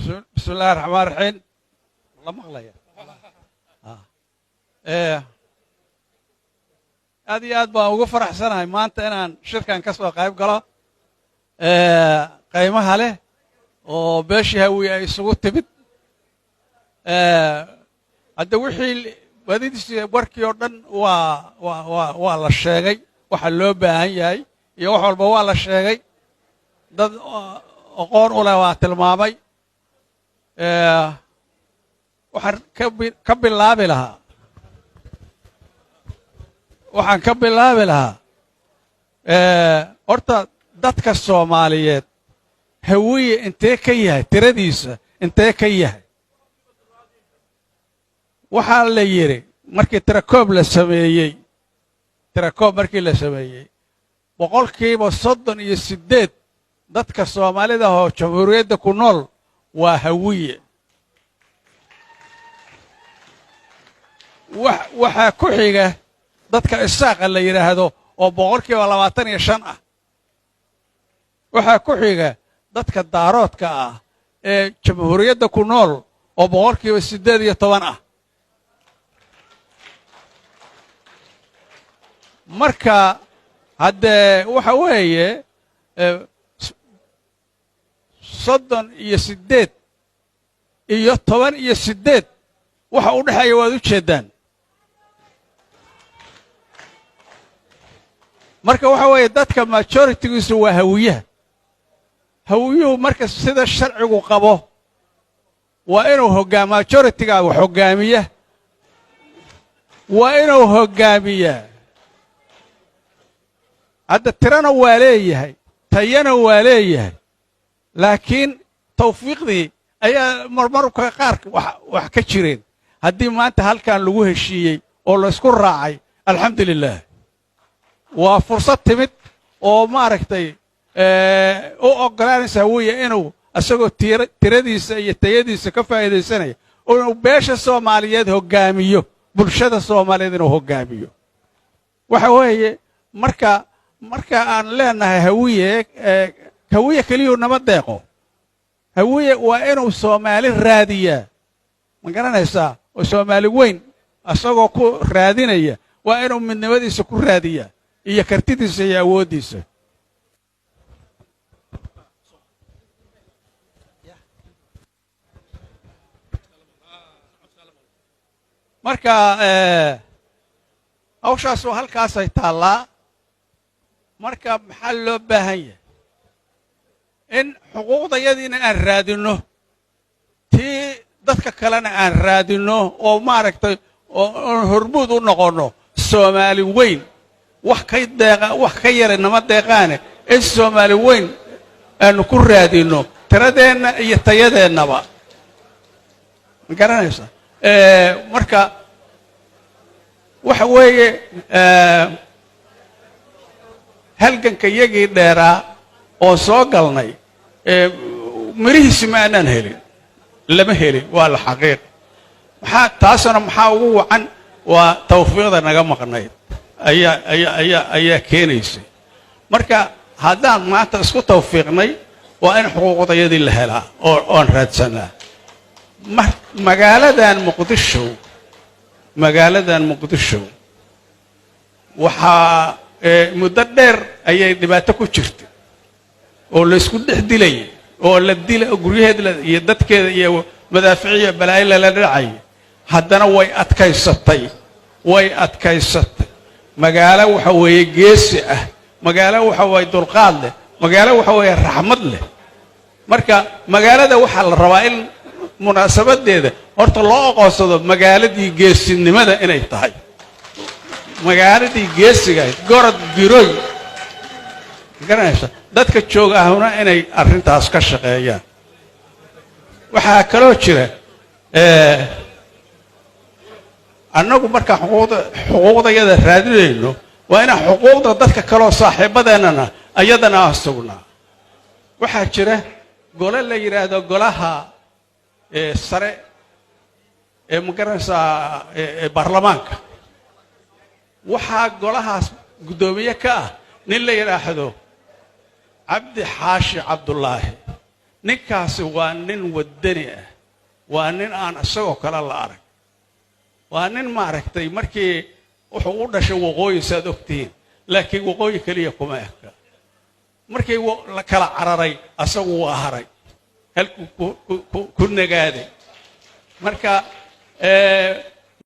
Bismi illahi raxmaan raxiim. La maqlaya? Aad iyo aad baan ugu faraxsanahay maanta inaan shirkan ka soo qayb galo qaymaha leh oo beeshii Hawiye ay isugu timid. Hadda wixii badidiisi warkii oo dhan waa la sheegay, waxa loo baahan yahay iyo wax walba waa la sheegay. Dad aqoon u leh waa tilmaamay. Waxaan ka bilaabi lahaa, waxaan ka bilaabi lahaa horta dadka Soomaaliyeed Hawiye intee ka yahay? Tiradiisa intee ka yahay? Waxaa la yidhi markii tirakoob la sameeyey, tirakoob markii la sameeyey, 38% dadka Soomaalida oo jamhuuriyadda ku nool waa Hawiye. Waxaa ku xiga dadka Isaaqa la yidhaahdo oo 25% ah. Waxaa ku xiga dadka Daaroodka ah ee jamhuuriyadda ku nool oo 18% ah. Marka haddee waxa weeye 38 iyo 18, waxa u dhexeeya waad u jeeddaan. Marka waxa weeye dadka majoritigiisu waa Hawiyaha. Hawiyuhu marka sida sharcigu qabo waa inuu hoggaa majoritiga wax hoggaamiya, waa inuu hoggaamiyaa. Hadda tirana waa leeyahay, tayana waa leeyahay, laakiin tawfiiqdii ayaa marmarka qaar wax ka jireen. Haddii maanta halkan lagu heshiiyey oo laysku raacay, alxamdu lilah, waa fursad timid oo maaragtay u oggolaanaysa Hawiye inuu isagoo tiradiisa iyo tayadiisa ka faa'iidaysanaya inuu beesha Soomaaliyeed hoggaamiyo, bulshada Soomaaliyeed inuu hoggaamiyo. Waxa weeye marka aan leenahay Hawiye, Hawiye keliyuu nama deeqo. Hawiye waa inuu Soomaali raadiyaa, ma garanaysaa? Oo Soomaali weyn isagoo ku raadinaya waa inuu midnimadiisa ku raadiyaa iyo kartidiisa iyo awooddiisa. Marka hawshaas halkaasay taallaa. Marka maxaa loo baahan yahay? In xuquuqdayadiina aan raadinno, tii dadka kalena aan raadinno, oo maaragtay oon hormuud u noqonno Soomaali weyn. Wax ka deeqa, wax ka yara nama deeqaane, in Soomaali weyn aanu ku raadinno tiradeenna iyo tayadeennaba, ma garanaysaa? Marka waxa weeye halganka iyagii dheeraa oo soo galnay mirihiisi ma aanaan helin, lama helin, waa la xaqiiq. Maxaa taasna maxaa ugu wacan? Waa tawfiiqda naga maqnayd ayaa keenaysay. Marka haddaan maanta isku tawfiiqnay, waa in xuquuqdayadii la helaa oo oon raadsanaa. Magaaladan Muqdisho, magaaladan Muqdisho waxaa muddo dheer ayay dhibaato ku jirtay oo laysku dhex dilayay oo la dila guryaheeda iyo dadkeeda iyo madaaficiya balaayo lala dhacay. Haddana way adkaysatay, way adkaysatay. Magaalo waxa weeye geesi ah, magaalo waxa weeye dulqaad leh, magaalo waxa weeye raxmad leh. Marka magaalada waxaa la rabaa in munaasabadeeda horta loo aqoonsado magaaladii geesinimada inay tahay, magaaladii geesiga ahayd, gorod giroy, garanaysa? Dadka jooga ahuna inay arrintaas ka shaqeeyaan. Waxaa kaloo jira annagu markaan xuquuqdayada raadinayno waa inaan xuquuqda dadka kaloo saaxiibadeennana ayadana aan sugnaa. Waxaa jira gole la yidhaahdo golaha sare ee, ma garanaysaa, ee baarlamaanka. Waxaa golahaas guddoomiye ka ah nin la yidhaahdo Cabdi Xaashi Cabdullaahi. Ninkaasi waa nin waddani ah, waa nin aan isagoo kale la arag, waa nin maaragtay markii wuxuu u dhashay waqooyi, saad ogtihiin, laakiin waqooyi keliya kuma eka. Markii la kala cararay, asagu waa haray, halkuu ku nagaaday. Marka